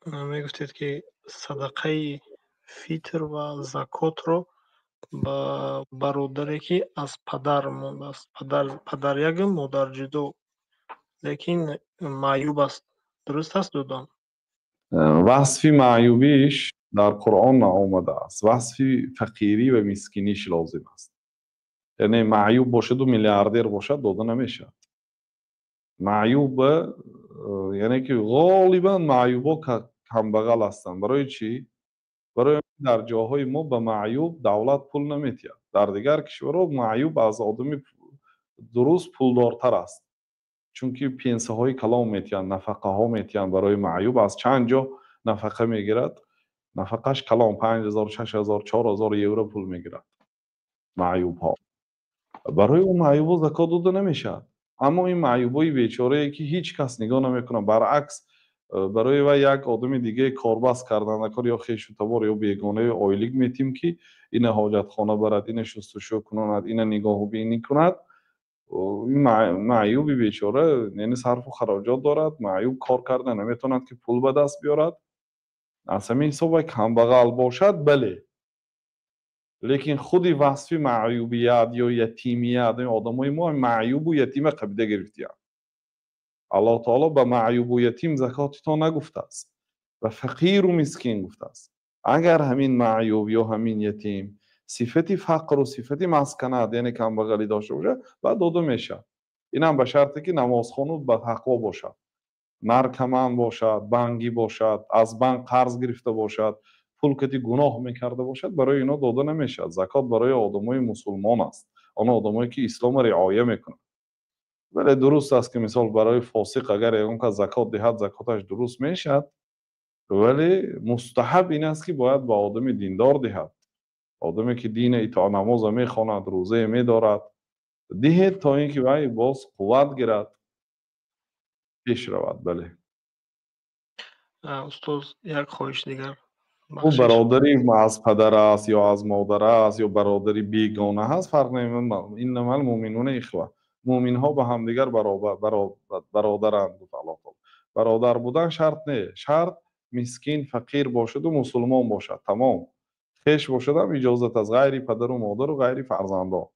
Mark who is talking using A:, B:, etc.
A: Мегуфтед, ки садақаи фитр ва закотро ба бародаре, ки аз падар мондааст, падар ягм, модар ҷудо, лекин маъюб аст, дуруст аст додан?
B: Васфи маъюбиш дар Қуръон наомадааст. Васфи фақирӣ ва мискиниш лозим аст. Яъне маъюб бошаду миллиардер бошад, дода намешавад. Маъюб, яъне ки ғолибан маъюбо камбағал ҳастанд. Барои чӣ? Барои дар ҷоҳои мо ба маъюб давлат пул наметиҳад. Дар дигар кишварҳо маъюб аз одами дуруст пулдортар аст, чунки пенсияҳои калон метиҳанд, нафақаҳо метиҳанд. Барои маъюб аз чанд ҷо нафақа мегирад, нафақаш калон, 5000, 6000, 4000 евро пул мегирад маъюбҳо. Барои ӯ маъюбо закот дода намешавад. Аммо ин маъюбои бечорае, ки ҳеҷ кас нигоҳ намекунад, баръакс, барои вай як одами дигаи корбаст карданакор, ё хешу табор, ё бегонаи ойлик метим, ки ина ҳоҷатхона барад, ина шустушӯ кунонад, ина нигоҳубинӣ кунад. Ин маъюби бечора, яъне сарфу хароҷот дорад. Маъюб кор карда наметавонад, ки пул ба даст биёрад. Аз ҳамин ҳисоб вай камбағал бошад, бале. Лекин худи васфи маъюбият ё ятимият, одамои мо маъюбу ятима қабида гирифтиянд. Аллоҳ таоло ба маъюбу ятим закотито нагуфтааст, ба фақиру мискин гуфтааст. Агар ҳамин маъюб ё ҳамин ятим сифати фақру сифати масканат, яъне камбағалӣ дошта бошад, баъд дода мешавад. Инам ба шарте, ки намозхону ба тақво бошад. Наркоман бошад, бангӣ бошад, аз банк қарз гирифта бошад, пул кати гуноҳ мекарда бошад, барои ино дода намешавад. Закот барои одамои мусулмон аст, он одамое, ки исломро риоя мекунанд. Вале дуруст аст, ки мисол барои фосиқ агар ягон кас закот диҳад, закоташ дуруст мешавад, вале мустаҳаб ин аст, ки бояд ба одами диндор диҳад, одаме, ки дина итоат, намоза мехонад, рӯзае медорад, диҳед, то ин ки вай боз қувват гирад, пеш равад. Бале.
A: Устоз, як хоҳиш дигар.
B: Ӯ бародари аз падар аст ё аз модар аст ё бародари бегона ҳаст, фарқ намекунад. إنما المؤمنون إخوة. Муъминҳо ба ҳамдигар бародаранд, гуфт Аллоҳ таоло. Бародар будан шарт не, шарт мискин, фақир бошаду мусулмон бошад, тамом. Хеш бошадам иҷозат аст, ғайри падару модару ғайри фарзандон.